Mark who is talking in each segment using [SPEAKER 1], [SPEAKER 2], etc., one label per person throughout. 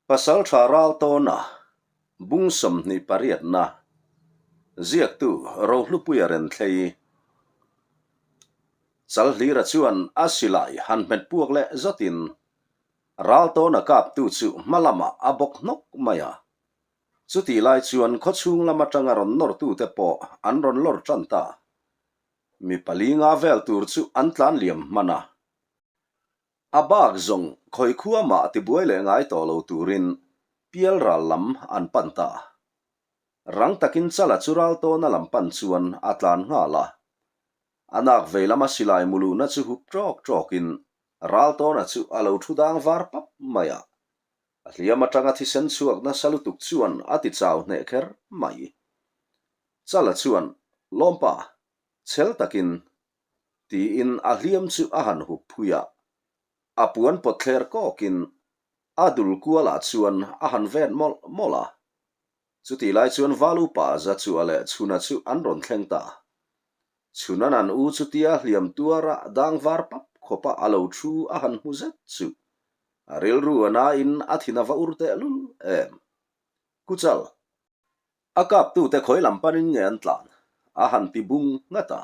[SPEAKER 1] Pasalṭha Raltawna, Bung 28na, Ziaktu Rohlupuia Renthlei. Chalhlira chuan a silai han hmet puak leh zatin Raltawna kaptu chu hma lamah a bawk hnawk mai a. Chutih lai chuan khawchhung lam atanga rawn nawrtute pawh an rawn lawr tan ta. Mi pali nga vel tur chu an tlan liam hman a. A bak zawng khawi khua mah tibuai leh ngai tawh lo turin pial ral lam an pan ta. Rang takin Chala chu ral tawna lam pan chuan a tlan nghal a. A nak vei lama silai muluhna chu hup ṭawk ṭawkin ral tawna chu a lo thu dang var pap mai a. A hliam atanga thisen chhuak nasa lutuk chuan a ti chau hneh kher mai. Chala chuan, Lawmpa, chhel takin Tiin a hliam chu a han hup phui a, a puan pawt thler kawkin a dul kualah chuan a han ven mawlh mawlh a. Chutih lai chuan Valupa Zachua leh Chhuna chu an rawn thleng ta. Chhuna'n an u chutia hliam tuara dang var pap khawpa a lo thu a han hmu zet chu a rilru a nain a thin a va ur tehlul em. Kuchal! A kaptute khawi lam panin nge an tlan? A han ti bung nghat a.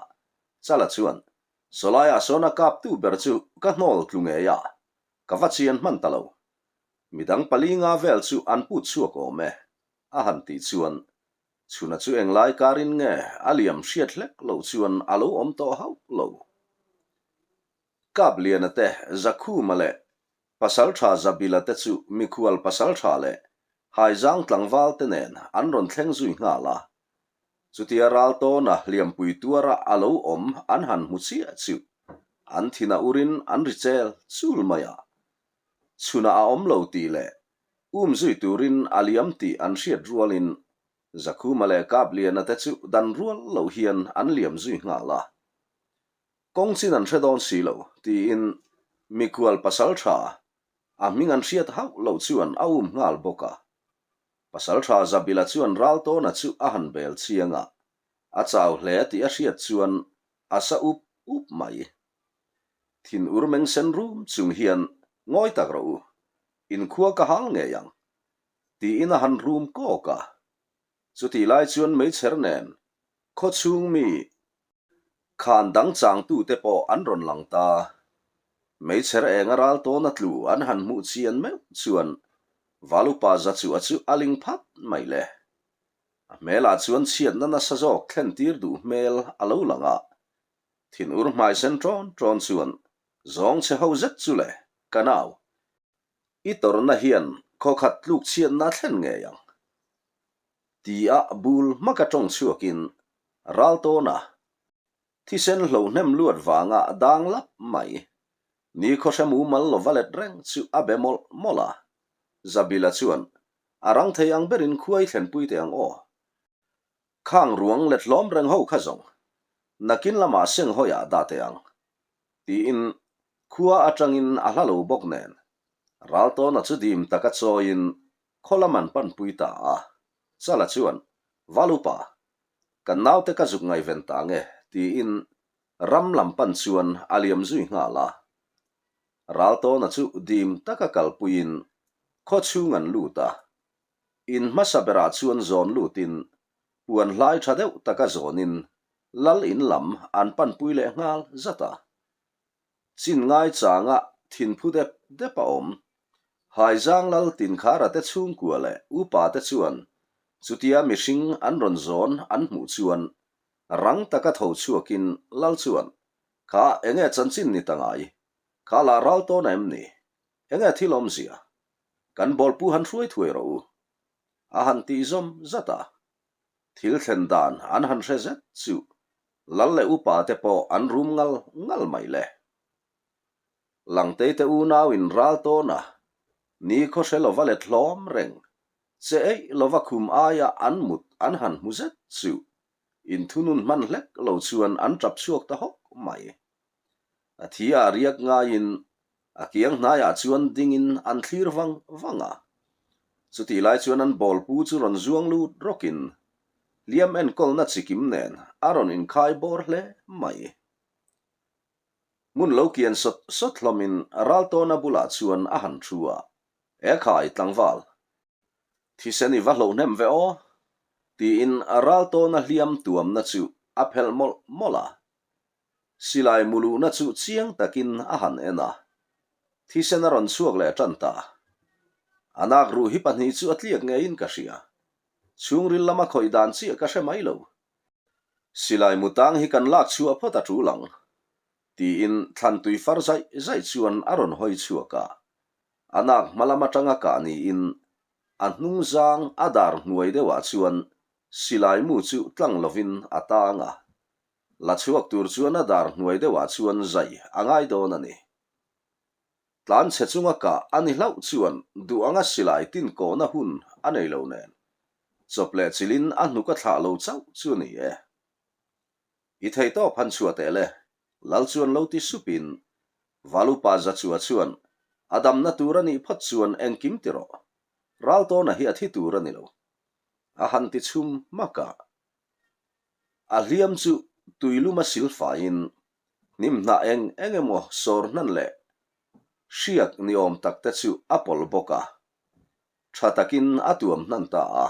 [SPEAKER 1] Chala chuan, Sawlaiah sawn a kaptu ber chu ka hnawl tlu ngei a, ka va chian hman ta lo. Midang pali nga vel chu an put chhuak awm e, a han tih chuan, Chhuna chu englai karin nge a liam hriat hlek loh chuan a lo awm tawh hauh lo. Kapliana te, Zakhuma leh Pasalṭha Zabila te chu mikhual pasalṭha leh haizang tlangval te nen an rawn thleng zui nghal a. Chutia Raltawna hliampui tuara a lo awm an han hmu chiah chu an thin a urin an ri chel chul mai a. Chhunah a awm lo tih leh um zui turin a liam tih an hriat rualin Zakhuma leh Kapliana te chu dan rual lo hian an liam zui nghal a. Kawng chin an hre dawn si lo, tiin mikhual pasal tha a hming an hriat hauh loh chuan a um nghal bawk a. Pasal tha Zabila chuan Raltawna chu a han bel chiang a, a chau hle tih a hriat chuan a sa up up mai. Thin ur meng sen rum chung hian ngawi tak rawh u, inkhua ka hal ngei ang, tiin a han rum kawk a. Chutih lai chuan meichher nen khawchhung mi Khan dang changtute pawh an rawn lang ta. Meichher enga ral tawna tlu an han hmuh chian meuh chuan Valupa Zachua chu a ling phat mai le. A hmelah chuan chhiatna nasa zawk thlen tir duh hmel a lo lang a. Thinur hmai sen ṭawn ṭawn chuan zawng che ho zet chu le, ka nau. I tawrhna hian khawkhat tluk chhiatna a thlen ngei ang. Tia bul hmaka tawng chhuakin Raltawna thisen hlo hnem luat vanga dang lap mai. Ni khawhre mumal lova let reng chu a be mawlh mawlh a. Zabila chuan a rang thei ang berin khuai thlenpui teh ang aw. Khang ruang let hlawm reng ho kha zawng nakin lamah senghawiah dah teh ang tiin khua atangin a hla lo bawk nen Raltawna chu dim taka chawiin Khaw lam an panpui ta a, Chala chuan, Valupa, kan naute ka zuk ngaihven ta nge, tiin ram lam pan chuan a liam zui nghal a. Raltawna chu dim taka kalpuiin khaw chhung an lut a, in hmasa berah chuan zawn lutin puan hlai tha deuh taka zawnin lal in lam an panpui leh nghal zat a. Chin ngai changa thinphu dep dep a awm. Haizang lal Tinkhara te chhungkua leh upa te chuan chutia mihring an rawn zawn an hmuh chuan rang taka tho chhuakin lal chuan, Kha enge chanchin ni ta ngai? Kha lah ral tawn a em ni? Enge thil awmzia? Kan bawlpu han hruai thuai rawh u. A han tih zawm zat a. Thil thlen dan an han hre zet chu Lal leh upa te pawh an rum ngal ngal mai le. Langtei te unau in ral tawn a, ni khaw hre lova let hlawm reng, che eih lova khum aia an mut an han hmu zet chu inthunun hman hlek lo chuan an tap chhuak ta hawk mai. A thi ah riak ngaiin a kiang hnaiah chuan dingin an thlir vang vang a. Chutih lai chuan an bawlpu chu rawn zuang lut rawkin hliam enkawlna chikim nen a rawn inkhai bawr hle mai. Hmun lo kian sawt sawt hlawmin Raltawna bulah chuan a han thu a, Ekhai tlangval! Thisen i va hloh hnem ve aw, tiin Raltawna hliam tuamna chu a phelh mawlh mawlh a. Silai muluhna chu chiang takin a han en a, thisen a rawn chhuak leh tan ta. A nak ruh hi pahnih chu a tliak ngeiin ka hria. Chhungril lama khawih dan chiah ka hre mai lo. Silai mu tang hi kan lak chhuah phawt a tul ang, tiin thlan tui far zaih zaih chuan a rawn hawi chhuak a. A nak hma lam atanga kah niin a hnung zang a dar hnuai deuhah chuan silai mu chu tlang lovin a tang a. La chhuak tur chuan a dar hnuai deuhah chuan zai a ngai dawn a ni. Tlan chhe chunga kah a ni hlauh chuan duh anga silai tin kawhna hun a nei lo nen. Chawp leh chilin a hnuk a thlah lo chauh chu a ni e. I thei tawp han chhuah teh le, Lal chuan lo ti supin Valupa Zachua chuan a damna tur a nih phawt chuan engkim ti rawh. Raltawna hi a thi tur a ni lo. A han ti chhum hmak a. A hliam chu tuilum a silfaiin hnim hnah eng eng emaw sawr hnan leh hriak ni awm tak te chu a pawlh bawk a, tha takin a tuam hnan ta a.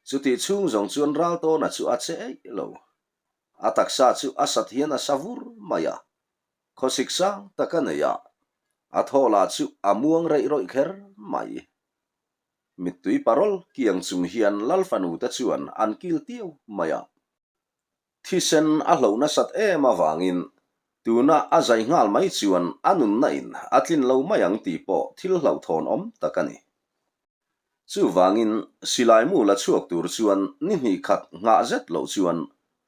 [SPEAKER 1] Chutih chhung zawng chuan Raltawna chu a che eih lo. A taksa chu a sat hian a sa vur mai a, khawsik sang tak a nei a, a thaw lah chu a muang reih rawih kher mai. Mittui parol kiang chung hian Lal fanu te chuan an kil tiu mai a. Thisen a hloh nasat em avangin tuna a zai nghal mai chuan a nunna in a tlin lo mai ang tih pawh thil hlauhthawn awm tak a ni. Chuvangin silai mu la chhuak tur chuan ni hnih khat nghah zet loh chuan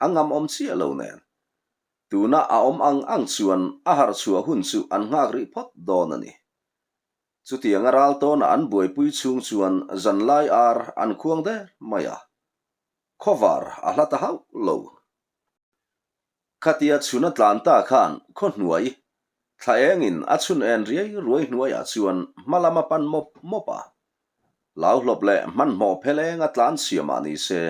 [SPEAKER 1] a ngam awm chiah lo nen. Tuna a awm ang ang chuan a harh chhuah hun chu an nghak rih phawt dawn a ni. Chutianga ral tawna an buaipui chhung chuan zanlai ar an khuang der mai a, khawvar a hla ta hauh lo. Khatia chhun a tlan ta khan khaw hnuai, thla engin a chhun en riai ruai hnuaiah chuan hma lam a pan mawp mawp a. Lauhlawp leh hmanhmawh pheleng a tlan chhia mah ni se,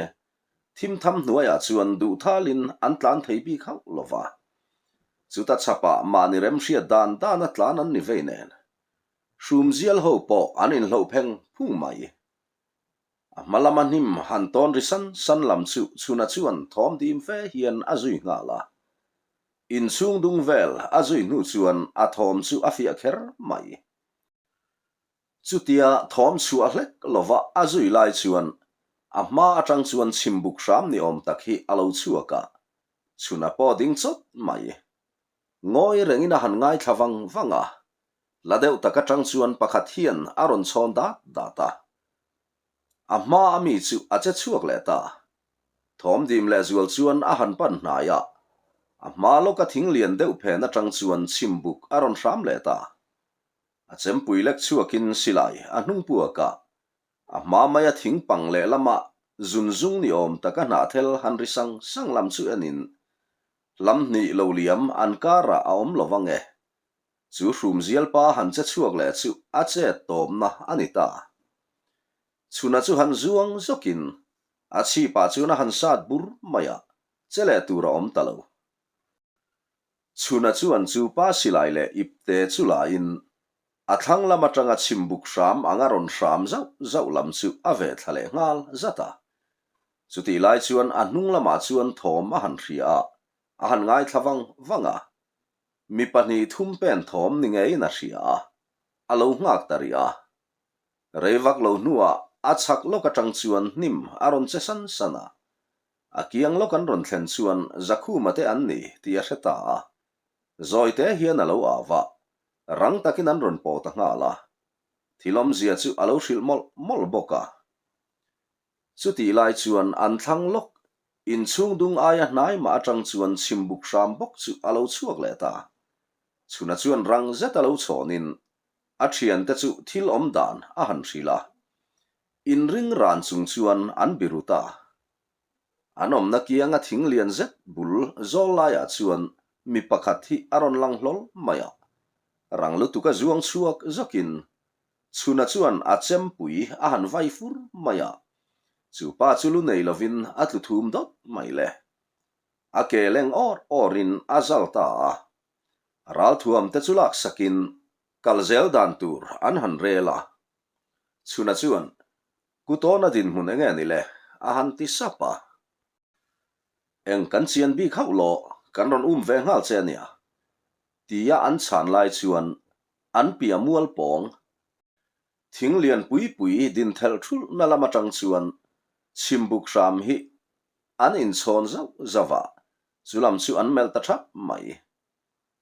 [SPEAKER 1] thimtham hnuaiah chuan duhthalin an tlan thei bik hauh lo va. Chuta chhapah mahni remhriat dan dan a tlan an ni vei nen. Hrumzial ho pawh an inhloh pheng phung mai. A hma lama hnim han tawn ri san san lam chu chhuna chuan thawm dim fe hian a zui nghal a. Inchhung dung vel a zui hnu chuan a thawm chu a fiah kher mai. Chutia thawm chhuah hlek lova a zui lai chuan a hma atang chuan chhimbuk hram ni awm tak hi a lo chhuak a, chhuna pawh ding chawt mai. Ngawi rengin a han ngaithla vang vang a, la deuh tak atang chuan pakhat hian a rawn chhawn dat dat a. A hma a mi chu a che chhuak leh ta. Thawm dim leh zual chuan a han pan hnai a, a hma lawka thing lian deuh phen atang chuan chhimbuk a rawn hram leh ta. A chempui lek chhuakin silai a hnung puak a, a hma maia thing pang lehlama zun zung ni awm taka hnahthel han ri sang sang lam chu enin lam hnih lo liam an karah a awm lo vang e. Chu hrumzial pa han che chhuak leh chu a chet tawpna a ni ta. Chhuna chu han zuang zawkin a chhipah chuan a han sat bur mai a, che leh tur a awm ta lo. Chhuna chuan chu pa silai leh ipte chu lain a thlang lam atanga chhimbuk hram anga rawn hram zauh zauh lam chu a ve thla leh nghal zat a. Chutih lai chuan a hnung lamah chuan thawm a han hria a, a han ngaithla vang vang a. Mi pahnih thum pen thawm ni ngeiin a hria a, a lo nghak ta rih a. Rei vak lo hnuah a chhak lawk atang chuan hnim a rawn che san san a, A kiang lawk an rawn thlen chuan Zakhuma te an ni tih a hre ta a. Zawite hian a lo au a, rang takin an rawn pawh ta nghal a. Thil awmzia chu a lo hrilh mawlh mawlh bawk a. Chutih lai chuan an thlang lawk, inchhung dung aia hnai mah atang chuan chhimbuk hram bawk chu a lo chhuak leh ta. Chhuna chuan rang zet a lo chhawnin a thiante chu thil awm dan a han hrilh a. Inring ran chung chuan an biru ta. An awmna kianga thing lian zet bul zawl laiah chuan mi pakhat hi a rawn lang hlawl mai a. Rang lutuk a zuang chhuak zawkin Chhuna chuan a chempui a han vai fur mai a. Chu pa chu lu nei lovin a tlu thum dawt mai le. A ke leng awr awrin a zal ta a. Ralthuam te chu laksakin kal zel dan tur an han rel a. Chhuna chuan. Kutawna dinhmun enge ni le? a han ti sap a. Eng kan chian bik hauh law, kan rawn um ve nghal che a nia, tia an chhan lai chuan an pia mual pawng thing lian pui pui din thelh thulhna lam atang chuan chhimbuk hram hi an inchhawn zauh zauh a, chu lam chu an melh ta thap mai.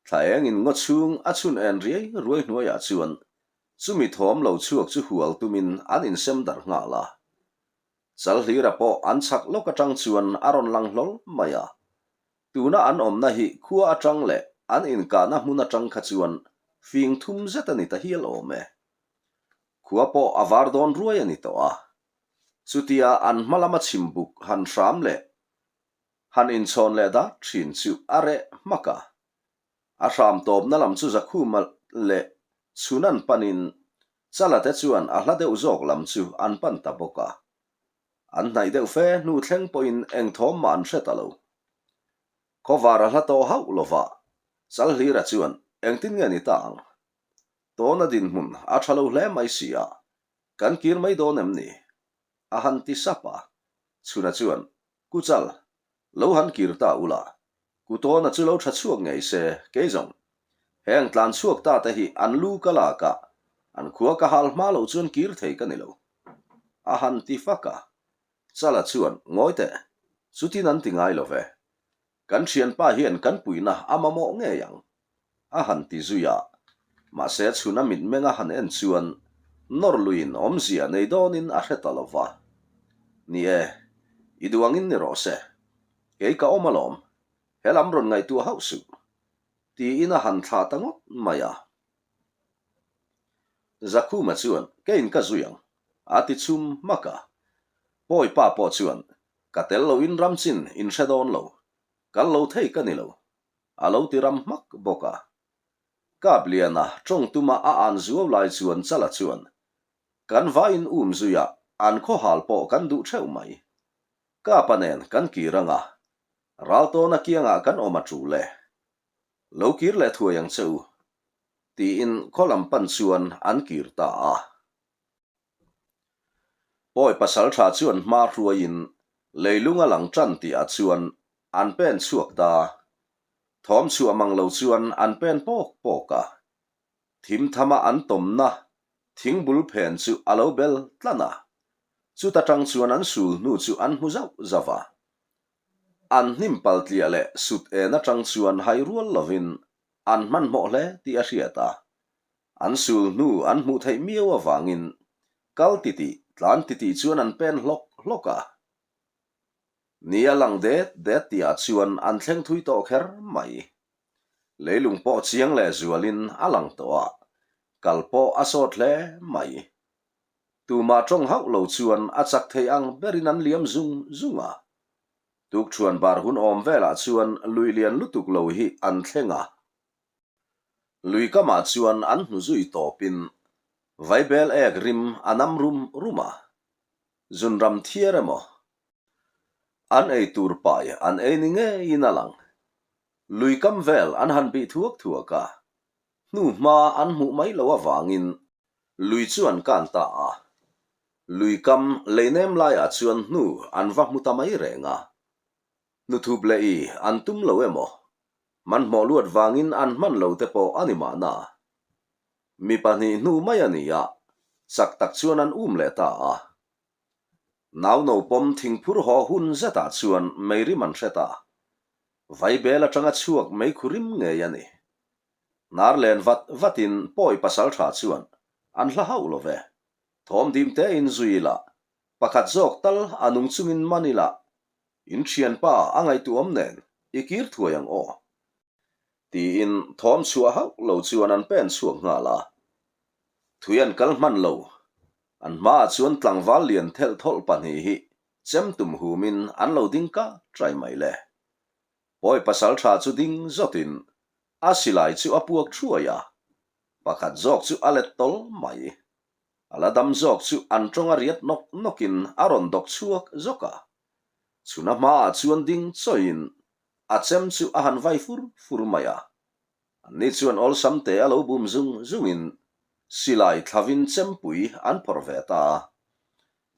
[SPEAKER 1] Thla engin ngaw chhung a chhun en riai ruai hnuaiah chuan chumi thawm lo chhuak chu hual tumin an insem darh nghal a. Chalhlira pawh an chhak lawk atang chuan a rawn lang hlawl mai a. Tuna an awmna hi khua atang leh an inkahna hmun atang kha chuan fing thum zet a ni ta hial awm e. Khua pawh a var dawn ruai a ni tawh a. Chutia an hma lama chhimbuk han hram leh Han inchhawn leh dat thin chu a reh hmak a. A hram tawpna lam chu Zakhuma leh Chhunan panin Chala te chuan a hla deuh zawk lam chu an pan ta bawk a. An hnaih deuh fe hnu thleng pawhin eng thawm mah an hre ta lo. Khawvar a hla tawh hauh lova Chalhlira chuan engtin nge ni ta ang? Tawna dinhmun a tha lo hle mai si a, kan kir mai dawn em ni? A han ti sap a. Chhuna chuan Kuchal, lo han kir ta ula, Kutawna chu lo tha chhuak ngei se, kei zawng. Heng tlan chhuak ta te hi an lu ka lak a, an khua ka hal hma loh chuan kir thei ka ni lo. A han ti fak a. Chala chuan, Ngawi teh, chutin an ti ngai lo ve. Kan thianpa hian kan puihna a mamawh ngei ang, a han ti zui a. Mahse chhuna mitmeng a han en chuan nawr luiin awmzia nei dawnin a hre ta lo va. Ni e, i duh angin ni rawh se. Kei ka awm alawm, he lam rawn ngaihtuah hauh suh, tiin a han thlah ta ngawt mai a. Zakhuma chuan, Keiin ka zui ang, a ti chhum hmak a. Pawipa pawh chuan, Ka tel lo in ram chin in hre dawn lo, kal lo thei ka ni lo, a lo ti ram hmak bawk a. Kapliana tawng tuma a an zuau lai chuan Chala chuan, Kan vaiin um zuia an khawhal pawh kan duh theuh mai. Kapa nen kan kir anga, Raltawna kiangah kan awm a tul e. Lo kir leh thuai ang che u, tiin khaw lam pan chuan an kir ta a. Pawi pasal tha chuan hma hruaiin leilung a lang tan tihah chuan an pen chhuak ta. Thawm chhuah mang lo chuan an pen pawk pawk a. Thim thama an tawmna thing bul phen chu a lo bel tlan a. Chuta tang chuan an sul hnu chu an hmu zauh zauh a. An hnim pal tliah leh sut en atang chuan hai rual lovin an hmanhmawh hle tih a hriat a. An sul hnu an hmuh theih miau avangin kal titih, tlan titih chuan an pen hlawk hlawk a. Ni a lang det det tihah chuan an thleng thui tawh kher mai. Leilung pawh chiang leh zualin a lang tawh a, kal pawh a sawt hle mai. Tumah tawng hauh lo chuan a chak thei ang berin an liam zung zung a. Tukṭhuan bar hun awm velah chuan lui lian lutuk lo hi an thleng a. Lui kamah chuan an hnu zui tawpin vaibel ek rim a nam rum rum a, zunram thiar emaw an ei tur pai an ei ni ngeiin a lang. Lui kam vel an han bih thuak thuak a, hnu hma an hmuh mai loh avangin lui chu an kan ta a. Lui kam lei nem laiah chuan hnu an va hmu ta mai reng a. Hnuthup leh i an tum lo emaw? Hmanhmawh luat vangin an hman lo te pawh a ni mahna. Mi pahnih hnu mai a ni a, chak tak chuan an um leh ta a. Nau no pawm thingphur haw hun zetah chuan meirim an hre ta. Vaibel atanga chhuak meikhu rim ngei a ni. Hnar len vat vatin pawi pasal tha chuan an hla hauh lo ve. Thawm dim tein zui ila, pakhat zawk tal a nung chungin man ila In thianpa a ngaihtuahawm nen i kir thuai ang aw? Tiin thawm chhuah hauh lo chuan an pen chhuak nghal a. Thui an kal hman lo. An hmaah chuan tlangval lian thelh thawlh pahnih hi chem tum humin an lo ding ka trai mai le. Pawi pasal tha chu ding zawtin a silai chu a puak thuai a, pakhat zawk chu a let tawl mai. A la dam zawk chu an tawng a riat nawk nawkin a rawn dawk chhuak zawk a. Chhuna hmaah chuan ding chawiin a chem chu a han vai fur fur mai a. Anni chuan awlsam te a lo bum zung zungin silai thlavin chempui an phawrh ve ta a.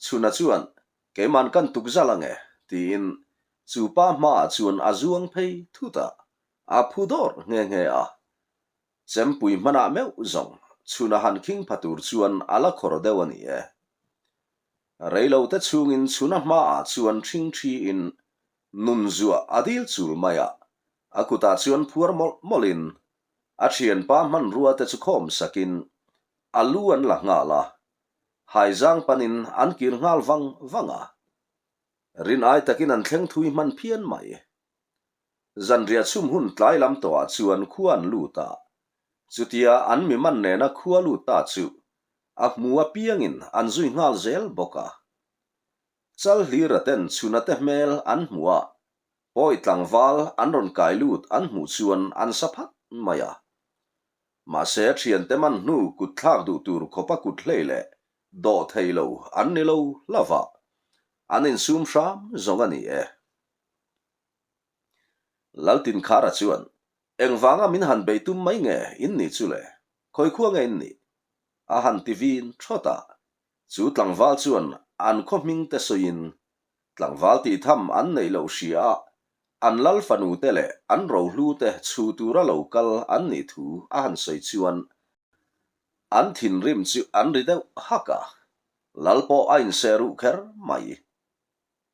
[SPEAKER 1] Chhuna chuan, Keiman kan tuk zal ange, tiin chu pa hmaah chuan a zuang phei thut a, a phu dawr nghe nghe a. Chempui hmanah meuh zawng chhuna han khing pha tur chuan a la khawr deuh a ni e. Reilote chhungin chhuna hmaah chuan ṭhingṭhiin nun zuah a dil chul mai a, a kutah chuan phuar mawlh mawlhin a ṭhianpa hmanrua te chu khawm sakin a lu an la nghal a, haizang panin an kir nghal vang vang a. Rin ai takin an thleng thui hman phian mai. Zanriah chhum hun tlai lam tawhah chuan khua an lut a, chutia an mi man nena khua lut ta chu a hmu apiangin an zui nghal zel bawk a. Chalhlira ten chhuna te hmel an hmuh a, pawi tlangval an rawn kai lut an hmuh chuan an sa phat mai a. Mahse thiante man hnu kut thlak duh tur khawpa kut hlei leh dawh thei lo an ni lo hlauh a, an insum hram zawng a ni e. Laltinkhara chuan, Engvanga min han bei tum mai nge in nih chu le? Khawi khua nge in nih? A han ti vin thawt a. Chu tlangval chuan an khaw hming te sawiin, tlangval tih tham an neih loh hria a, an lal fanu te leh an rohlu te chhu tura lo kal an nih thu a han sawi chuan an thinrim chu an ri deuh hak a. Lal pawh a inseh ruh kher mai.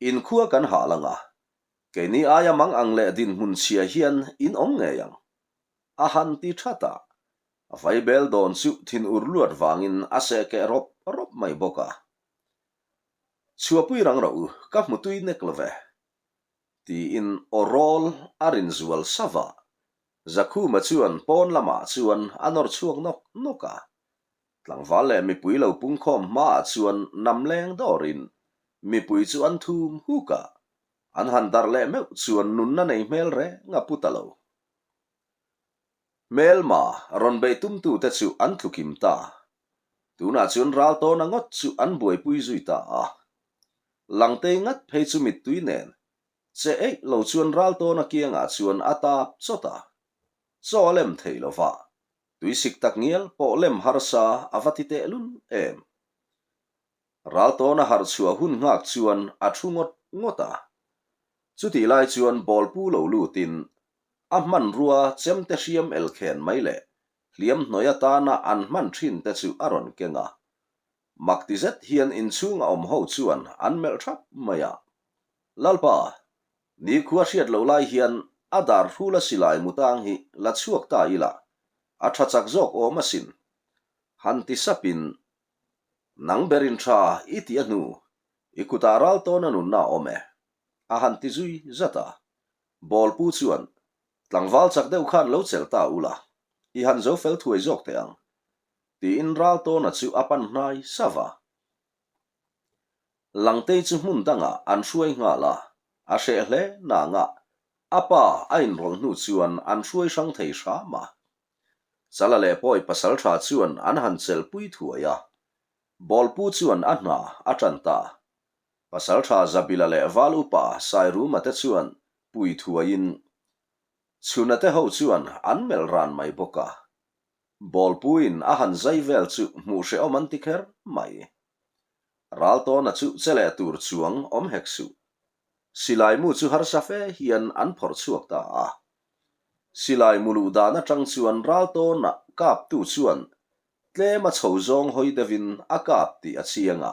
[SPEAKER 1] Inkhua kan hal ang a, keini aia mang ang leh dinhmun chhia hian in awm ngei ang, a han ti that a. Vaibel dawn chu thin ur luat vangin a seh keh rawp rawp mai bawk a. Chhuahpui rang rawh u, ka hmu tui nek lo ve, tiin aw rawl a rin zual sauh a. Zakhuma chuan pawn lamah chuan a nawr chhuak nawk nawk a. Tlangval leh mipui lo pungkhawm hmaah chuan nam leng dawrin mipui chu an thum huk a, an han darh leh meuh chuan nunna nei hmel reng a pu ta lo. Hmelma rawn beih tumtute chu an tlukim ta. Tunah chuan ral tawna ngawt chu an buaipui zui ta a. Langtei ngat phei chu mittui nen che eih lo chuan ral tawna kiangah chuan a tap chawt a, chaw a lem thei lo va. Tuisik tak ngial pawh lem harsa a va ti teh lul em? Raltawna harh chhuah hun nghak chuan a thu ngawt ngawt a. Chutih lai chuan bawlpu lo lutin a hmanrua chemte hriam elkhen mai leh hliam hnawih atana an hman thin te chu a rawn keng a. Mak ti zet hian inchhung a awm ho chuan an melh thap mai a. Lalpa, Nikhua hriat loh lai hian a dar hrula silai mutang hi la chhuak ta ila, a tha chak zawk awm asin. Han ti sapin, Nang berin tha i tih a hnu, i kutah ral tawn a nunna a awm e, a han ti zui zat a. Bawlpu chuan, Tlangval chak deuh khan lo chelh ta ula, i han zo fel thuai zawk teh ang, tiin ral tawna chu a pan hnai sava. Langtei chu hmun dangah an hruai nghal a, a hreh hle nanga a pa a inrawlh hnu chuan an hruai hrang thei hram a. Chala leh Pawi pasaltha chuan an han chelhpui thuai a, Bawlpu chuan a hna a tan ta. Pasaltha Zabila leh Val Upa Sairuma te chuan pui thuaiin Chhuna te ho chuan an melh ran mai bawk a. Bawlpuiin a han zai vel chu hmuh hrehawm an ti kher mai. Raltawna chu che leh tur chuang awm hek suh. Silai mu chu harsa fe hian an phawrh chhuak ta a. Silai mu luh dan atang chuan Raltawna kaptu chuan tlem a chho zawng hawi deuhin a kap tih a chiang a,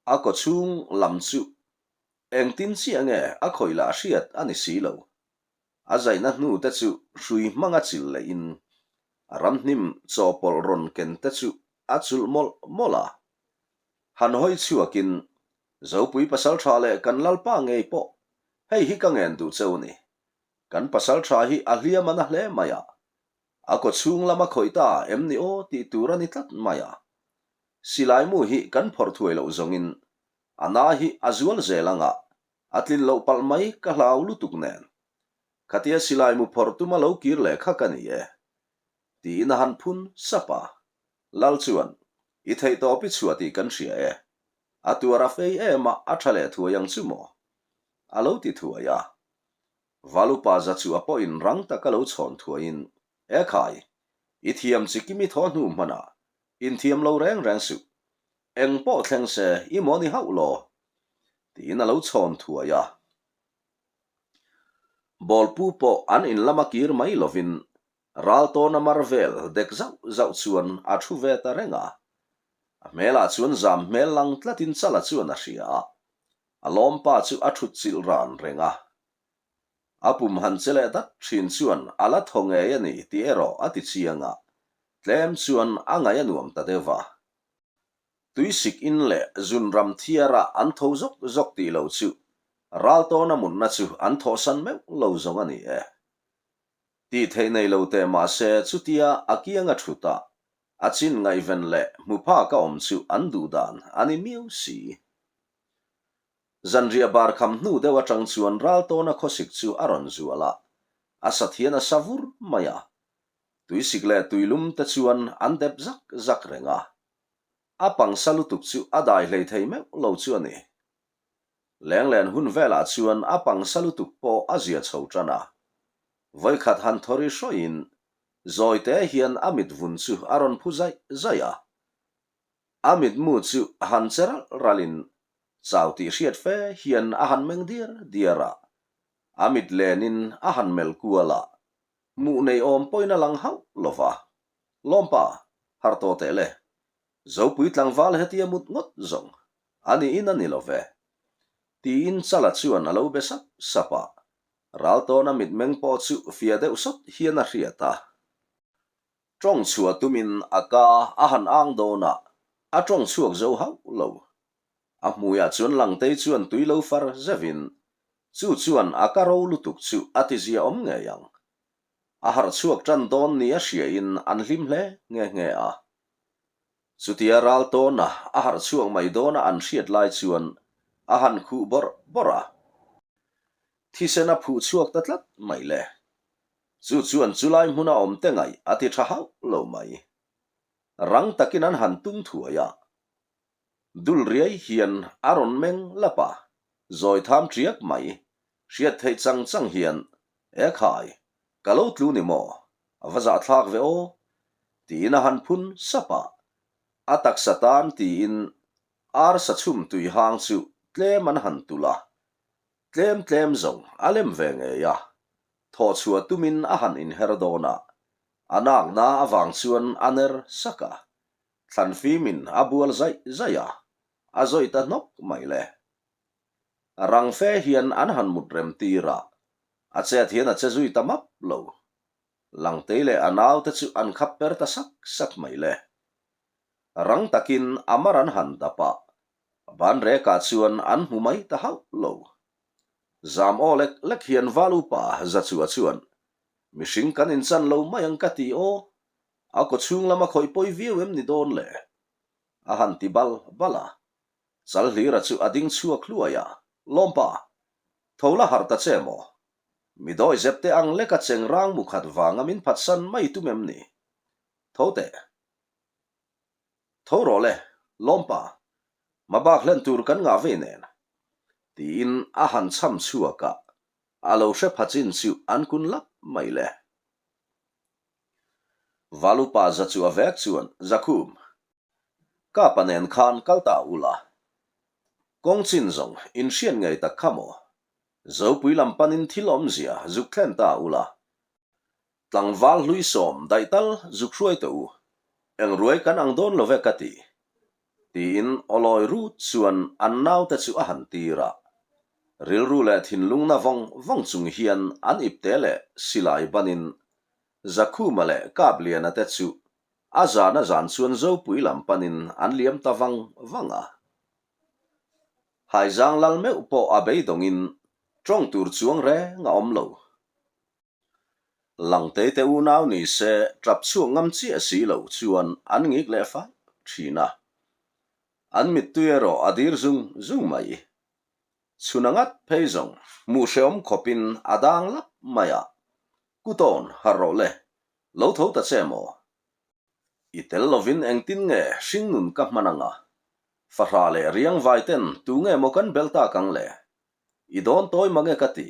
[SPEAKER 1] a kawchhung lam chu engtin chiah nge a khawih lah hriat a ni si lo. A zaihna hnu te chu hrui hmanga chil lehin a ramhnim chawhpawlh rawn ken te chu a chulh mawlh mawlh a. Han hawi chhuakin, Zopui pasaltha leh kan Lalpa ngei pawh hei hi ka ngen duh cheu ni. Kan pasaltha hi a hliam a na hle mai a, a kawchhung lama khawih ta em ni aw tih tur a ni tlat mai a. Silai mu hi kan phawrh thuai loh zawngin a na hi a zual zel anga A tlin loh palh mai ka hlau lutuk nen. Khatia silai mu phawrh tuma lo kir leh kha ka ni e. Tiin a han phun sap a. Lal chuan, I theihtawp i chhuah tih kan hria e. A tuar a fei em a, a tha leh thuai ang chu maw? A lo ti thuai a. Valupa za chu a pawhin rang taka lo chhawn thuaiin, E khai, i thiam chi kimi thaw hnu hmanah inthiam lo reng reng suh. Eng pawh thleng se i maw ni hauh law? tiin a lo chhawn thuai a. Bawlpu pawh an in lama kir mai lovin Raltawna mar vel dek zauh zauh chuan a thu ve ta reng a. A hmelah chuan zam hmel lang tlatin Chala chuan a hria a, a lawmpa chu a thut chilh ran reng a. A pum han che leh dat thin chuan a la thaw ngei a ni tih erawh a ti chiang a, tlem chuan a ngaih a nuam ta deuh va. Tuisik in leh zunram thiara an tho zawk zawk tih lo chu Raltawna mutna chu an thawhsan meuh lo zawng a ni e. Tih theih nei lo teh mahse chutia a kianga thut a, a chin ngaihven leh hmu phak a awm chu an duh dan a ni miau si. Zanriah bar kham hnu deuh atang chuan Raltawna khawsik chu a rawn zual a, a sa thian a sa vur mai a. Tuisik leh tuilum te chuan an dep zak zak reng a. A pangsa lutuk chu a dai hlei thei meuh lo chu a ni. Lenglen hun velah chuan a pangsa lutuk pawh a zia chho tan a. Vawikhat han thawri hrawiin zawite hian a mit vun chu a rawn phu zaih zaih a. A mitmu chu han che ralh ralhin chau tih hriat fe hian a han meng diar diar a. A mit lenin a han melh kual a, hmuh nei awm pawhin a lang hauh lo va. Lawmpa, harh tawh teh le. Zopui tlangval hetia mut ngawt zawng a niin a ni lo ve. Tiin Chala chuan a lo be sap sap a, Raltawna mitmeng pawh chu fiah deuh sawt hian a hriat a. Tawng chhuah tumin a ka a han ang dawn a, a tawng chhuak zo hauh lo. A hmuiah chuan Langtei chuan tui lo far zevin, chu chuan a ka ro lutuk chu a ti zia awm ngei ang. A harh chhuak tan dawn ni a hriain an hlim hle nghe nghe a. Chutia ral tawna a harh chhuak mai dawna an hriat lai chuan a han khuh bawrh bawrh a. Thisen a phuh chhuak ta tlat mai le. Chu chuan chulai hmuna awm te ngaih a ti tha hauh lo mai. Rang takin an han tung thuai a. Dul riai hian a rawn meng lap a, zawi tham ṭiak mai, hriat theih chang chang hian, E khai, ka lo tlu ni maw? A va zahthlak ve aw? Tiin a han phun sap a. A taksa tan tiin arsa chhum tui hang chu tlem an han tulh a. Tlem tlem zawng a lem ve ngei a, thawh chhuah tumin a han inher dawn a, a nakna avang chuan a ner sak a, thlan fimin a bual zaih zaih a, a zawih ta hnawk mai le. Rang fe hian an han mut rem tir a, a chet hian a che zui ta map lo. Langtei leh a naute chu an khap per ta sak sak mai le. Rang takin a mar an han dap a, Banrekah chuan an hmu mai ta hauh lo. Zam aw lek lek hian Val upa Zachua chuan, Mihring kan inchan lo mai ang ka ti aw, a kawchhung lama khawih pawi viau em ni dawn le? A han ti bal bal a. Chalhlira chu a ding chhuak hluai a, Lawmpa, tho la harh ta che maw? Mi dawi zep te ang leka cheng rang mu khat vanga min phatsan mai tum em ni? Tho teh. Tho rawh le, Lawmpa, hmabak hlen tur kan ngah vei nen. Tiin a han chham chhuak a, a lo hre pha chin chu an kun lap mai le. Valupa za chu a vek chuan, Zakhum, Kapa nen khan kal ta ula. Kawng chin zawng inhriat ngei tak kha maw? Zopui lam panin thil awmzia zuk thlen ta ula. Tlangval hlui sawm daih tal zuk hruai teh u, eng ruai kan ang dawn lo ve ka ti. Tiin awlawi rut chuan an naute chu a han tir a. Rilru leh thinlung na vawng vawng chung hian an ipte leh silai banin Zakhuma leh Kapliana te chu a zan a zan chuan Zopui lam panin an liam ta vang vang a. Haizang lal meuh pawh a beidawngin tawng tur chuang reng a awm lo. Langtei te unau ni se tap chhuak ngam chiah si lo chuan an ngik leh fai thin a. An mittui erawh a dir zung zung mai. Chhun a ngat phei zawng hmuh hrehawm khawpin a dang lap mai a. Kutawn harh rawh le, lo tho ta che maw? I tel lovin engtin nge hringnun ka hman anga? Fahra leh riangvai ten tu nge maw kan bel tak ang le? I dawn tawi mange ka ti.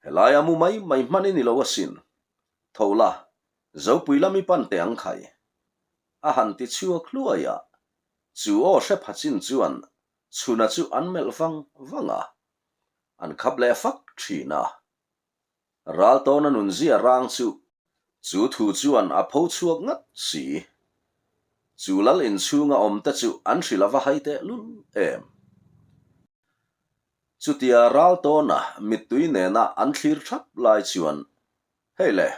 [SPEAKER 1] Helai a mu mai mai hman i ni lo asin. Tho la, Zopui lam i pan teh ang khai. A han ti chhuak hluai a. Chu aw hre pha chin chuan Chhuna chu an melh vang vang a, an khap leh fak thin a. Raltawna nunzia rang chu chu thu chuan a pho chhuak ngat si. Chu lal inchhunga awmte chu an hrilh a va hai teh lul em. Chutia Raltawna mittui nena an thlir thap lai chuan, Hei le,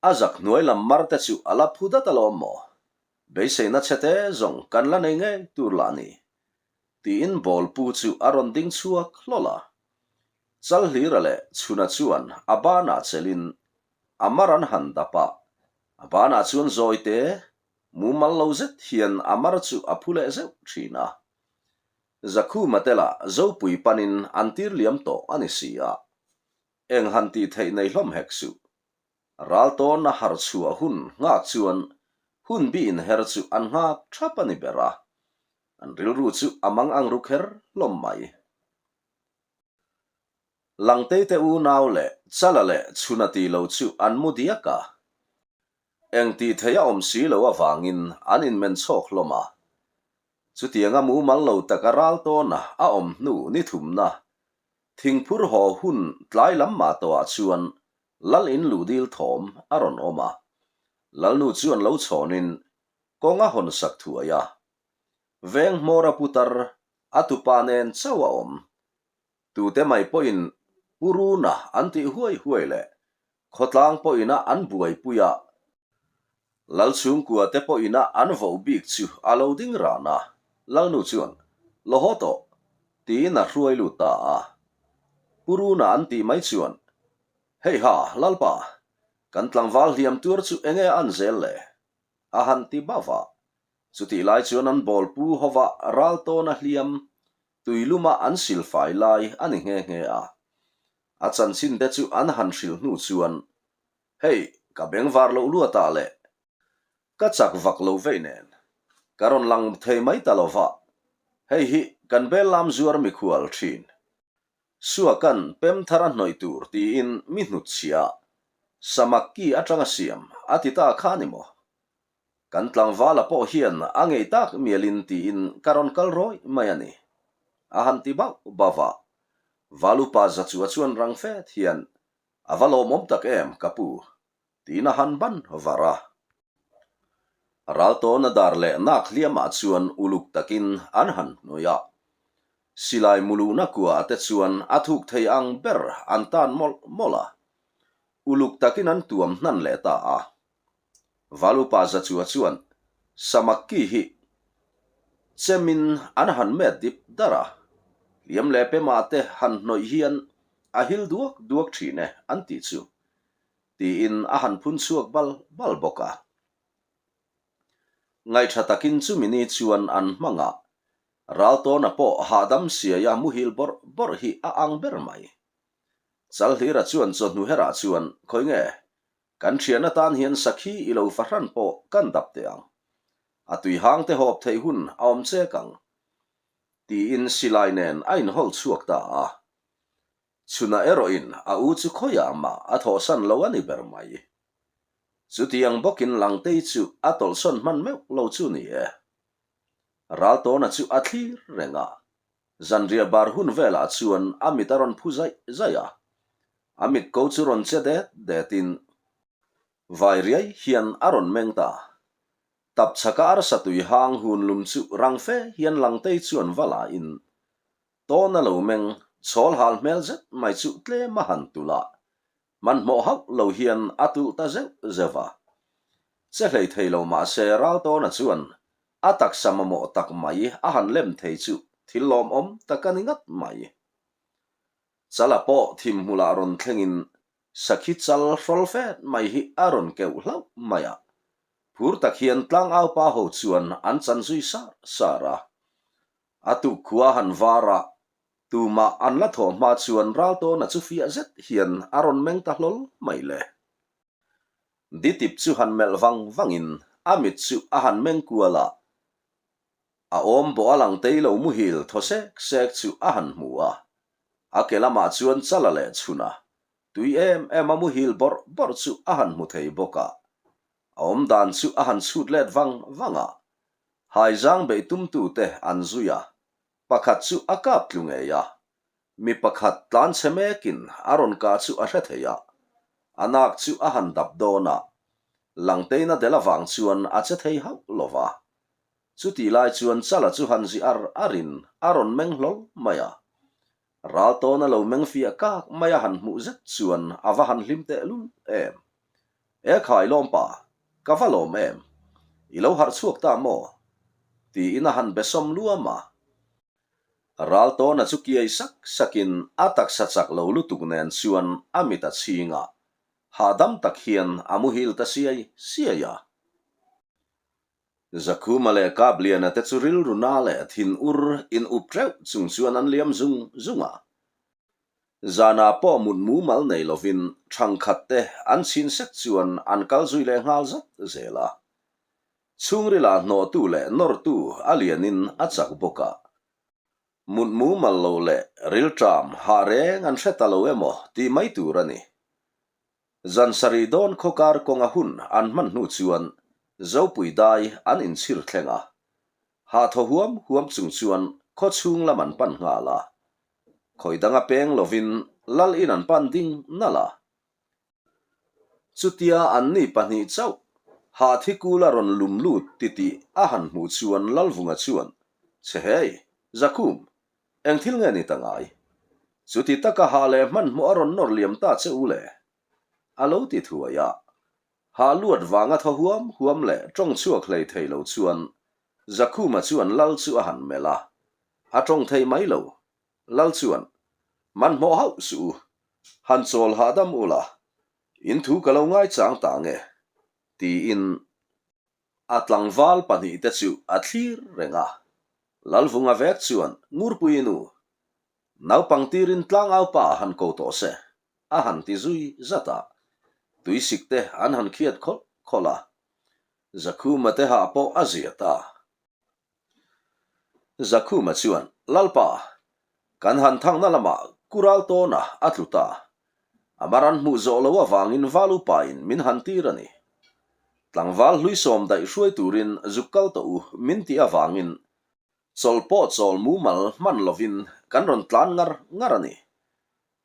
[SPEAKER 1] A zak hnuai lam mar te chu a la phu dat alawm maw? Beiseina chhe te zawng kan la nei ngei tur lah ni. Tiin ball pu chu a rawn ding chhuak hlawl a. Chalhlira leh Chhuna chuan a banah chelhin a mar an han dap a, a banah chuan zawi te mumal lo zet hian a mar chu a phu leh zeuh thin a. Zakhuma te lah Zopui panin an tir liam tawh a ni si a. Eng han tih theih nei hlawm hek suh. Raltawn a harh chhuah hun nghak chuan hun bi inher chu an nghak thap a ni ber a, an rilru chu a mang ang ru kher hlawm mai. Langtei te unau leh Chala leh Chhuna tih lo chu an mu diak a, eng tih theih a awm si lo avangin an inmen chhawk hlawm a. Chutianga mumal lo taka Raltawna a awm hnu ni thumna Thingphur haw hun tlai lam mah tawhah chuan Lal in luh dil thawm a rawn awm a, Lalnu chuan lo chhawnin kawng a hawn sak thuai a. Veng hmawra putar a tupa nen chauh a awm. Tute mai pawhin Pu Runa an tih huai huai leh khawtlang pawhina an buaipui a, Lal chhungkua te pawhina an voh bik chu a lo ding ran a, Lalnu chuan, Lo haw tawh, tiin a hruai lut ta a. Pu Runa an tih mai chuan, Hei ha, Lalpa, kan tlangval hliam tuar chu enge a an zel le? a han ti bauh a. Chutih lai chuan an bawl pu hova ral tawna hliam tuiluma an silfai lai a ni nghe nghe a. A chanchin te chu an han hrilh hnu chuan Hei, ka bengvar loh luatah leh ka chak vak lo vei nen ka rawn lang thei mai ta lo va, hei hi kan bel lam zuar mikhual thin. Suakan pem thar a hnawih tur tiin mi hnutchhia samak ki atanga siam a ti ta kha ni maw? Kan tlangvala pawh hian a ngei tak mialin tiin ka rawn kal rawih mai a ni. A han ti bauh bauh a, Valupa Zachua chuan rang fet hian A va lawmawm tak em, ka pu, tiin a han ban var a. Raltawna dar leh nak hliamah chuan uluk takin an han hnuai a. Silai muluhna kuaah te chuan a thuk thei ang ber an tan mawlh mawlh a. Uluk takin an tuam hnan leh ta a. Valupa Zachua chuan Samakki hi chemin an han met dip dar a, hliam leh pemah te han hnawih hian a hil duak duak thin e an tih chu, tiin a han phun chhuak bal bal bawk a. Ngaihṭha takin chumi ni chuan an hmang a, Raltawna pawh hahdam siaia muhil bawrh bawrh hi a ang ber mai. Chalhlira chuan chawhnu herah chuan, Khawi nge? Kan thian atan hian sakhi i lo fahran pawh kan dap teh ang. A tui hang te hawp theih hun a awm chek ang. Tiin silai nen a inhawl chhuak ta a. Chhuna erawhin a u chu khawiah mah a thawhsan lo a ni ber mai. Chutiang bawkin Langtei chu a tawlhsawn hman meuh lo chu ni e. Raltawna chu a thlir reng a. Zanriah bar hun velah chuan a mit a rawn phu zaih zaih a. A mit ko chu rawn che det detin vai riai hian a rawn meng ta. Tap chhaka arsa tui hang hun lum chu rang fe hian Langtei chuan va la in tawn a lo meng chhawl hal hmel zet mai chu tlem a han tulh a, hmanhmawh hauh lo hian a tulh ta zeuh zeuh a. Che hlei thei lo mahse Raltawna chuan a taksa mamawh tak mai a han lem thei chu thil lawmawm tak a ni ngat mai. Chala pawh thim hmulah rawn thlengin sakhi chal hrawl fet mai hi a rawn keuh hlauh mai a. Phur tak hian tlangau pa ho chuan an chan zui sar sar a. A tuk khua han var a, tumah an la thawh hma chuan Raltawna chu fiah zet hian a rawn meng ta hlawl mai le. Ditip chu han melh vang vangin a mit chu a han meng kual a, A awm bawh a lang tei lo muhil thaw sek sek chu a han hmu a, a ke lamah chuan chala leh chhun a, tui em em a muhil bawrh bawrh chu a han hmu thei bawk a. A awm dan chu a han chhut let vang vang a. Haizang beih tumtute an zui a, pakhat chu a kap tlu ngei a. Mi pakhat tlan chhe mekin a rawn kah chu a hre thei a, a nak chu a han dap dawn a, Langteina del avang chuan a che thei hauh lo va. Chutih lai chuan Chala chu han zi ar arin a rawn meng hlawl mai a. Raltawna lo meng fiah kak mai a han hmuh zet chuan a va han hlim tehlul em. E khai lawmpa, ka va lawm em? I lo harh chhuak ta maw? Tiin a han besawm luam a. Raltawna chu kiai sak sakin a taksa chak lo lutuk nen chuan a mit a chhing a, hahdam tak hian a muhil ta siai siai a. Zakhuma leh Kapliana te chu rilru na leh thin ur in up teuh chung chuan an liam zung zung a. Zanah pawh mut mumal nei lovin thangkhat te an chhin sek chuan an kal zui leh nghal zat zel a. Chhungrilah hnawhtu leh nawrtu a lianin a chak bawk a. Mut mumal lo leh rilṭam hah reng an hre ta lo emaw tih mai tur a ni. Zan sarih dawn khawkar kawnga hun an hman hnu chuan Zopui dai an inchhir thleng a. Hah thaw huam huam chung chuan khaw chhung lam an pan nghal a. Khawi danga peng lovin lal in an pan ding nalh a. Chutia anni pahnih chauh Hahthikul a rawn lum lut titih a han hmuh chuan Lalvunga chuan, Che hei, Zakhum, Eng thil nge ni ta ngai? Chuti taka ha leh hmanhmawh a rawn nawr liam ta che u le? A lo ti thuai a. Ha luat vanga thaw huam huam leh tawng chhuak hlei thei lo chuan Zakhuma chuan Lal chu a han melh a. A tawng thei mai lo. Lal chuan, Hmanhmawh hauh suh u. Han chawl hahdam u la. In thu ka lo ngaichang ta nge? Tiin. A tlangval pahnihte chu a thlir reng a. Lalvunga vek chuan Ngurpuii nu, naupang tirin tlangau pa han ko tawh se, a han ti zui zat a. Tuisik te an han khiat khawlh khawlh a. Zakhuma te hah pawh a zia ta. Zakhuma chuan, Lalpa, kan han thangna lamah Kural tawna a tlu ta. A mar an hmuh zawh lo avangin val upain min han tir a ni. Tlangval hlui sawm daih hruai turin zuk kal tawh u min tih avangin chawl pawh chawl mumal hman lovin kan rawn tlan ngar ngar a ni.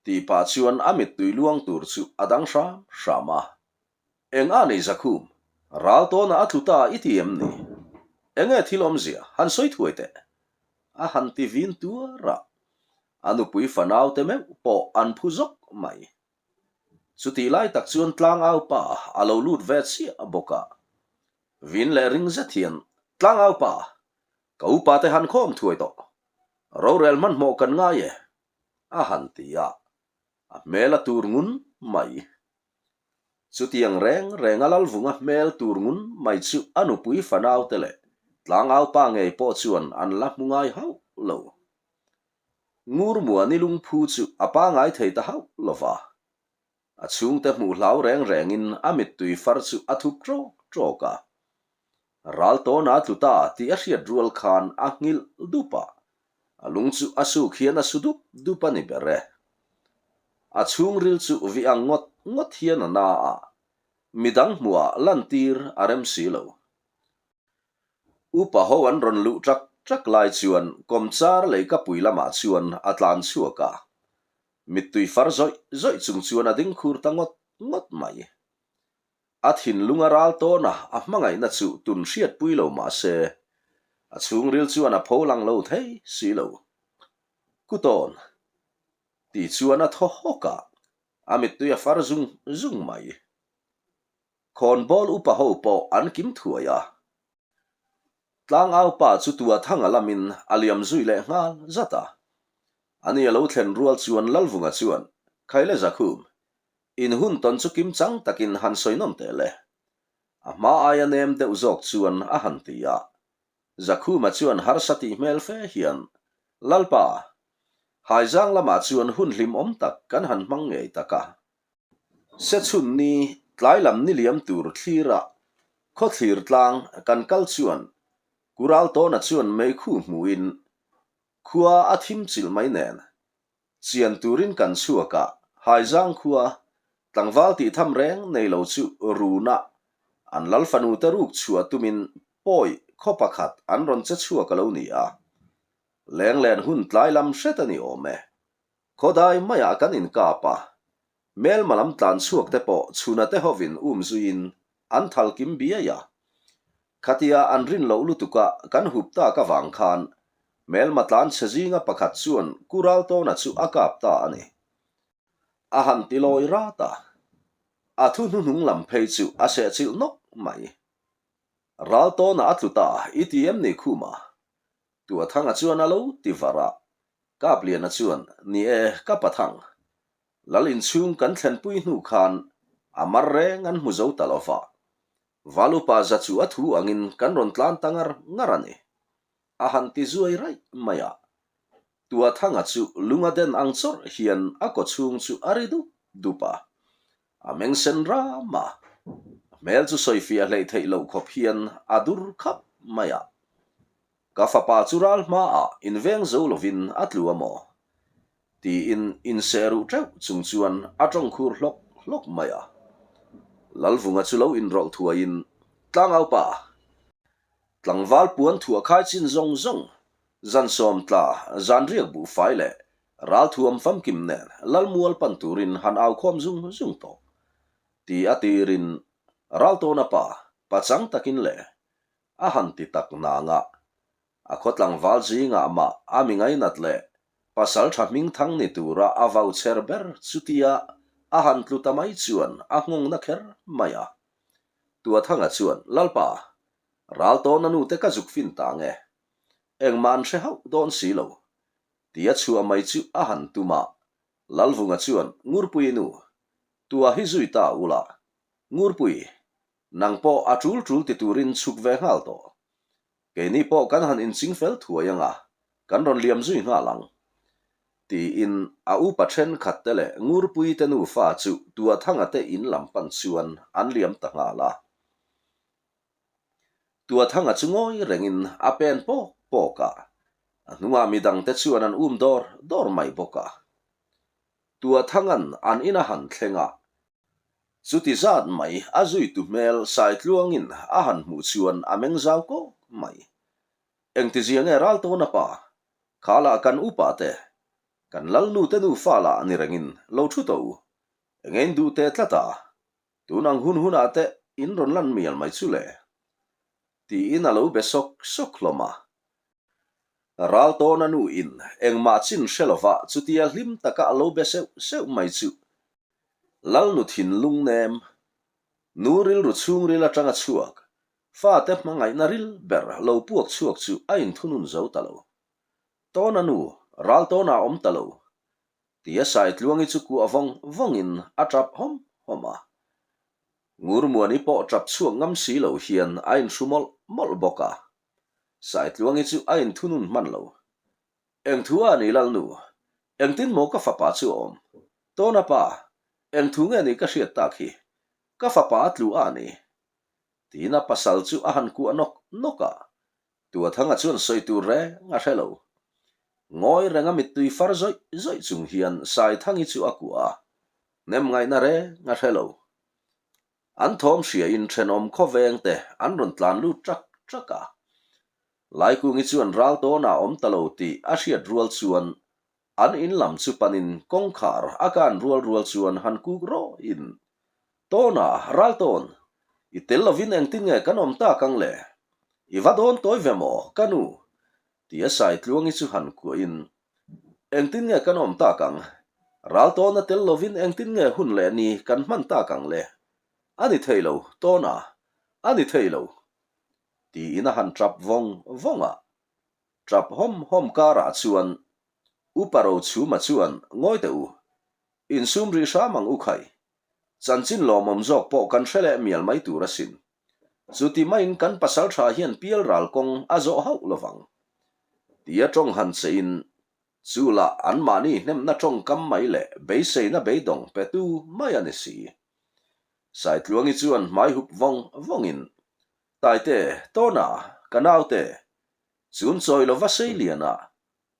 [SPEAKER 1] Tih pah chuan a mittui luang tur chu a dang hram hram a. Eng a nei Zakhum? Ral tawnah a tlu ta i ti em ni? Enge thil awmzia han sawi thuai teh? A han ti vin tuar a, a nupui fanau te meuh pawh an phu zawk mai. Chutih lai tak chuan tlangau pa a lo lut ve chiah bawk a. Vin leh ring zet hian, Tlangau pa, ka upa te han khawm thuai tawh. Rorel hmanhmawh kan ngai e, a han ti a. A hmel a tur ngun mai. Chutiang reng renga Lalvunga hmel tur ngun mai chu a nupui fanaute leh tlangaupa ngei pawh chuan an la hmu ngai hauh lo. Ngurmuani lungphu chu a pangai thei ta hauh lo va. A chhungte hmuh hlau reng rengin a mittui far chu a thup ṭawk ṭawk a. Ral tawn a tlu ta tih a hriat rual khan a nghilh dup a, a lung chu a suk hian a su dup dup a ni ber e. A chhungril chu vih ang ngawt ngawt hian a na a, midang hmuhah lantir a rem si lo. Upa ho an rawn luh ṭak ṭak lai chuan kawmchar leikapui lamah chuan a tlan chhuak a, mittui far zawih zawih chung chuan a ding khur ta ngawt ngawt mai. A thinlung a ral tawn a, a hmangaihna chu tun hriatpui lo mah se, a chhungril chuan a pho lang lo thei si lo. Kutawn! Ti chuan a thaw hawk a, a mittui a far zung zung mai. Khawnbawl upa ho pawh an kim thuai a. Tlangau pa chu tua thanga lamin a liam zui leh nghal zat a. Ani a lo thlen rual chuan Lalvunga chuan, Khaile Zakhum, In hun tawn chu kim chang takin han sawi nawm teh le. A hma aia nem deuh zawk chuan a han ti a. Zakhuma chuan harsa tih hmel fe hian, Lalpa, Haizang lamah chuan hun hlimawm tak kan han hmang ngei tak a. Sechhun ni tlai lam ni liam tur thlirah khawthlir tlang kan kal chuan Kural tawna chuan meikhu hmuhin khua a thim chilh mai nen Chian turin kan chhuak a, Haizang khua, tlangval tih tham reng nei lo chu runa an lal fanu te ruk chhuah tumin pawi khaw pakhat an rawn che chhuak a lo ni a. Lenglen hun tlai lam hret a ni awm e. Khawdai maiah kan inkap a, Hmelma lam tlan chhuak te pawh chhuna te hovin um zuiin an thal kim biai a. Khatia an rin loh lutuka kan hup tak avang khan hmelma tlan chhe zinga pakhat chuan Ku Raltawna chu a kap ta a ni. A han ti lawi rat a, a thu hnuhnung lam phei chu a sehchilh nawk mai. Raltawna a tlu ta i ti em ni Khuma? Tuathanga chuan a lo ti var a, Kapliana chuan, Ni e, ka pathang. Lal inchhung kan thlenpui hnu khan a mar reng an hmu zo ta lo va. Valupa za chu a thu angin kan rawn tlan ta ngar ngar a ni. A han ti zuai raih mai a. Tuathanga chu lunga den ang chawrh hian a kawchhung chu a ri dup dup a. A meng sen ram a. A hmel chu sawifiah hleih theih loh khawp hian a dur khap mai a. Ka fapa chu ral hmaah inveng zo lovin a tlu a maw? Tiin inseh ruh teuh chung chuan a tawng khur hlawk hlawk mai a. Lalvunga chu lo inrawlh thuaiin, Tlangaupa! Tlangval puan thuah khai chin zawng zawng, zan sawm tla, zan riak buhfai leh ralthuam famkim nen Lalmual pan turin han au khawm zung zung tawh. Ti a tirin Raltawna pa, pachang takin le a han ti tak nang a, a khaw tlangval zingah mah a mi ngainat leh pasal tha hming thang ni tura a vau chher ber chutia a han tlu ta mai chuan a nghawng na kher mai a. Tuathanga chuan, Lalpa, ral tawna nute ka zuk fin ta nge? Engmah an hre hauh dawn si lo, tia chhuah mai chu a han tum a. Lalvunga chuan, Ngurpui nu, tua hi zui ta ula, Ngurpui, Nang pawh a tul tul ti turin chhuk ve nghal tawh. Keini pawh kan han inching fel thuai anga, kan rawn liam zui nghal ang. Tiin a upa thenkhat te leh Ngurpui te nufa chu Tuathanga te in lam pan chuan an liam ta nghal a. Tuathanga chu ngawi rengin a pen pawk pawk a, a hnungah midangte chuan an um dawr dawr mai bawk a. Tuathanga'n an in a han thleng a, Chuti zat mai a zuitu hmel Saitluangin a han hmuh chuan a meng zau kawk mai. Engtizia nge Raltawna pa, kha lah kan upa te, kan Lalnu te nufa lah ni rengin lo thu tawh u, enge in duh teh tlat a, tun ang hun hunah te in rawn lan mial mai chu le? Tiin a lo be sawk sawk hlawm a. Raltawna nu in engmah chin hre lova chutia hlim taka a lo be seuh seuh mai chu Lalnu thinlung nem, nu rilru chhungril atanga chhuak, fate hmangaihna ril ber lo puak chhuak chu a inthunun zo ta lo. Tawna nu, ral tawnah a awm ta lo, tia Saitluangi chu kuah vawng vawngin a tap hawm hawm a. Ngurmuani pawh tap chhuak ngam si lo hian a inhru mawlh mawlh bawk a. Saitluangi chu a inthunun hman lo. Eng thu a ni Lalnu? Engtin maw ka fapa chu a awm? Tawna pa, eng thu nge ni ka hriat tak hi? Ka fapa a tlu a ni. Tiin a pasal chu a han kuah nawk nawk a, Tuathanga chuan sawi tur reng a hre lo. Ngawi renga mittui far zawih zawih chung hian Saithangi chu a kuah a, nem ngaihna reng a hre lo. An thawm hriain thenawm khawveng te an rawn tlan lut ṭak ṭak a. Laikungi chuan ral tawnah awm ta lo tih a hriat rual chuan an in lam chu panin kawngkhar a kan rual rual chuan han kuk rawhin, Tawna, ral tawn, i tel lovin engtin nge kan awm tak ang le? I va dawn tawi ve maw, ka nu? Tia Saitluangi chu han kuahin, Engtin nge kan awm tak ang? Ral tawna tel lovin engtin nge hun leh ni kan hman tak ang le? A ni thei lo, tawna, a ni thei lo. Tiin a han tap vawng vawng a. Tap hawm hawm karah chuan Upa Rochhuma chuan ngawi teh u, insum rih hram ang u khai. Chanchin lawmawm zawk pawh kan hre leh mial mai tur asin. Chuti maiin kan pasal tha hian pial ral kawng a zawh hauh lovang. Tia tawng han chein, chu lah anmahni hnemna tawngkam mai leh beiseina beidawng petu mai a ni si. Saitluangi chuan hmai hup vawng vawngin, Taite, Tawna, ka naute, chun chawi lova seiliana,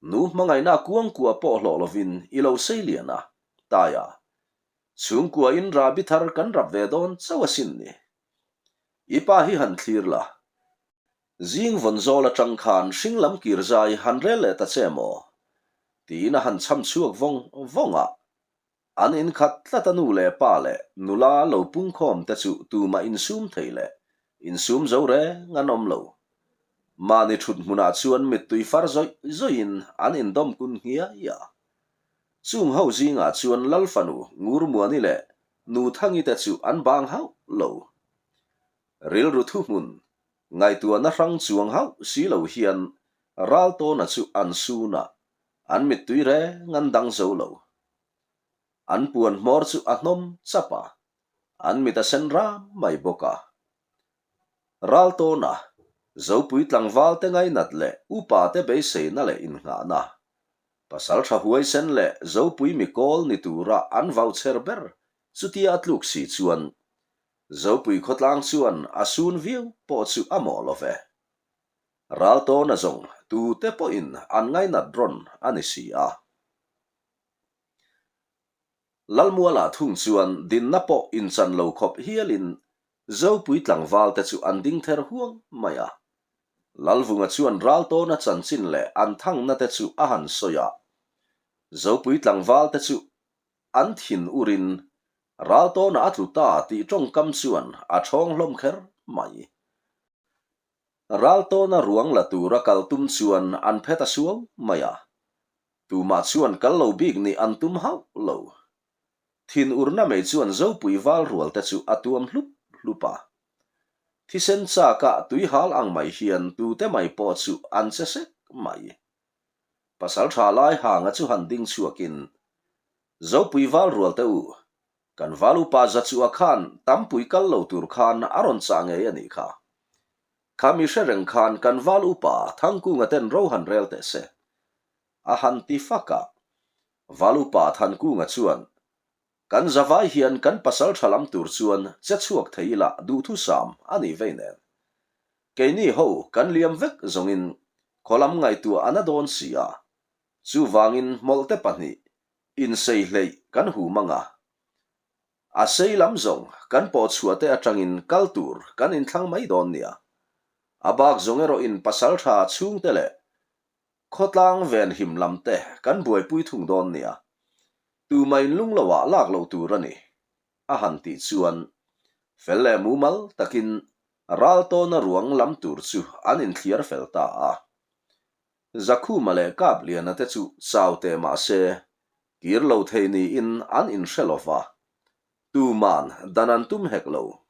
[SPEAKER 1] nu hmangaihna kuangkua pawh hlawh lovin i lo seilian a, Taia, chhungkua in rahbi thar kan rap ve dawn chauh asin ni. I pa hi han thlir la. Zing vawn zawl atang khan hring lam kir zai han rel leh ta che maw? Tiin a han chham chhuak vawng vawng a. An inkhat tlat a nu leh pa leh nula lo pungkhawm te chu tumah insum thei leh insum zo reng an awm lo. Mahni thut hmunah chuan mittui far zawih zawihin an indawm kun nghiai a. Chung ho zingah chuan Lal fanu Ngurmuani leh Nu Thangi te chu an bang hauh lo. Rilru thuhmun ngaihtuahna hrang chuang hauh si lo hian Raltawna chu an sun a, an mittui reng an dang zo lo. An puan hmawr chu a hnawm chap a, an mit a sen ram mai bawk a. Raltawna, Zopui tlangval te ngainat leh upa te beiseina leh innghahna, pasaltha huaisen leh Zopui mikawl ni tura an vauchher ber chutia a tluk si chuan Zopui khawtlang chuan a sun viau pawh chu a mawh lo ve. Raltawna zawng tute pawhin an ngainat rawn a ni si a. Lalmualah thung chuan dinna pawh inchan lo khawp hialin Zopui tlangval te chu an ding ther huang mai a. Lalvunga chuan Raltawna chanchin leh an thangna te chu a han sawi a. Zopui tlangval te chu an thin urin Raltawna a tlu ta tih tawngkam chuan a thawng hlawm kher mai. Raltawna ruang la tura kal tum chuan an phet a suau mai a. Tumah chuan kal lo bik nih an tum hauh lo. Thin urna mai chuan Zopui val rual te chu a tuam hlup hlup a. Thisen chak ah tui hal ang mai hian tute mai pawh chu an che sek mai. Pasal tha lai hanga chu han ding chhuakin, Zopui val rual te u, kan val upa Zachua khan tampui kal lo tur khan a rawn chah ngei a nih kha. Kha mi hre reng khan kan val upa Thangkunga ten ro han rel teh se. A han ti fak a. Val upa Thankunga chuan, Kan zavai hian kan pasal tha lam tur chuan che chhuak thei ila duhthusam a nih vei nen. Keini ho kan liam vek zawngin khaw lam ngaihtuah a na dawn si a. Chuvangin hmawlhte pahnih insei hleih kan hum ang a. A sei lam zawng kan pawh chhuah te atangin kal tur kan inthlang mai dawn nia. A bak zawng erawhin pasal tha chhungte leh khawtlang venhim lam te kan buaipui thung dawn nia. Tumah inlung lo ah lak loh tur a ni, a han tih chuan fel leh mumal takin Raltawna ruang lam tur chu an inthliar fel ta a. Zakhuma leh Kapliana te chu chau teh mah se, kir lo thei niin an inhre lo va, tuman dan an tum hek lo.